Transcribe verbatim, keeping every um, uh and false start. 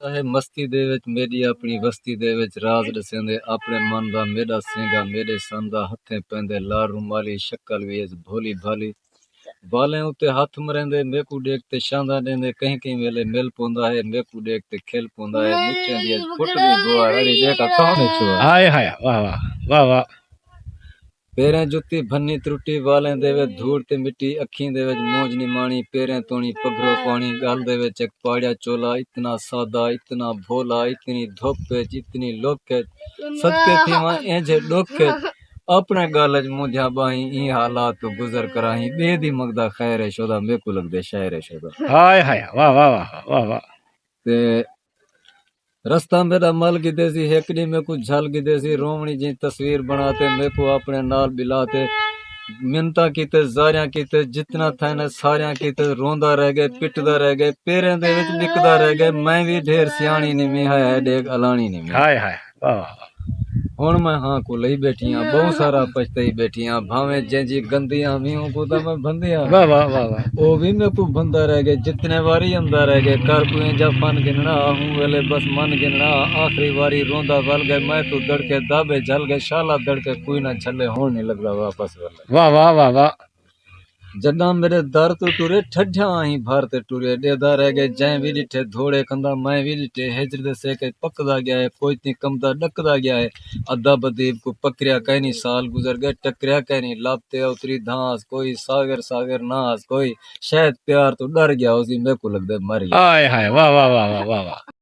ہے مستی دے وچ میݙی اپݨی وستی دے وچ راز ݙسیندے اپݨے من دا میݙا سینگا میݙے سن دا ہتھیں پیندے لال رومالی شکل وی اس بھولی بھالی بالیں اتے ہتھ مریندے میکوں ݙیکھ تے شانداں ݙیندے کہیں کہیں ویلے مل پوندا ہے میکوں ݙیکھ تے کھل پوندا ہے مچیں دی اس پٹ دی گوہر اڑی ݙیکھا کون ہے چھوا ہائے ہائے واہ واہ واہ واہ پیریں جتی بھنی ترٹی والیں دے وچ دھوڑ تے مٹی اکھیں دے وچ مونجھ نماݨی پیریں توݨی پگھرو پاݨی ڳل دے وچ ہک پاڑیا چولا اتنا سادہ اتنا بھولا اتنی دھپ وچ اتنی لک وچ صدقے تھیواں اینجھے ݙکھ وچ اپݨے ڳل وچ مونجھاں ٻاہیں ایں حالات توں گزر کراہیں ٻئے دی منگدا خیر ہے شودا میکوں لڳدے شاعر ہے شودا ہائے ہائے واہ واہ واہ واہ واہ تے رستہ میݙا مل گھدے سی ہک ݙینہہ میکوں جھل گھدے سی رووݨی جئیں تصویر بݨا تے میکوں اپݨے نال ٻلا تے منتاں کیتے زاریاں کیتے جتنا تھئن ساریاں کیتے روندا رہ ڳئے پٹدا رہ ڳئے پیریں دے وچ ݙکدا رہ ڳئے میں وی ڈھیر سیاݨی نی وی ہائے ہائے ݙیکھ الاݨی نی وی ہائے ہائے واہ واہ ہݨ میں ہاں کوں لئی ٻیٹھی ہاں ٻہوں سارا پچھتائی ٻیٹھی ہاں بھانویں جینجھی گندی ہاں وی اونکوں تاں میں بھندی ہاں واہ واہ واہ واہ او وی میکوں بھندا رہ ڳئے جتنے واری اندا رہ ڳئے کر کوئیں جا فن گھننا ہوں ویلے بس من گھننا آخری واری روندا ول ڳئے میں توں دڑکے دابے جھل ڳئے شالا دڑکے کوئی نہ جھلے ہݨ نی لڳدا واپس ویلے واہ واہ واہ واہ جݙاں میݙے در توں ٹرے ٹھڈیاں آہیں بھر تے ٹرے ݙیہدا رہ ڳئے جئیں وی ݙٹھے دھوڑے کھندا میں وی ݙٹھے ہجر دے سیکے پکدا ڳیا ہے کوئی تیں کمدا ݙکدا ڳیا ہے ادب ادیب کوں پکریا کائنی سال گزر ڳئے ٹکریا کائنی لب تے اتری دھاں ہس کوئی ساغر ساغر نہ ہس کوئی شاید پیار توں ݙر ڳیا ہوسی میکوں لڳدے مر ڳیا ہائے ہائے واہ واہ واہ واہ واہ واہ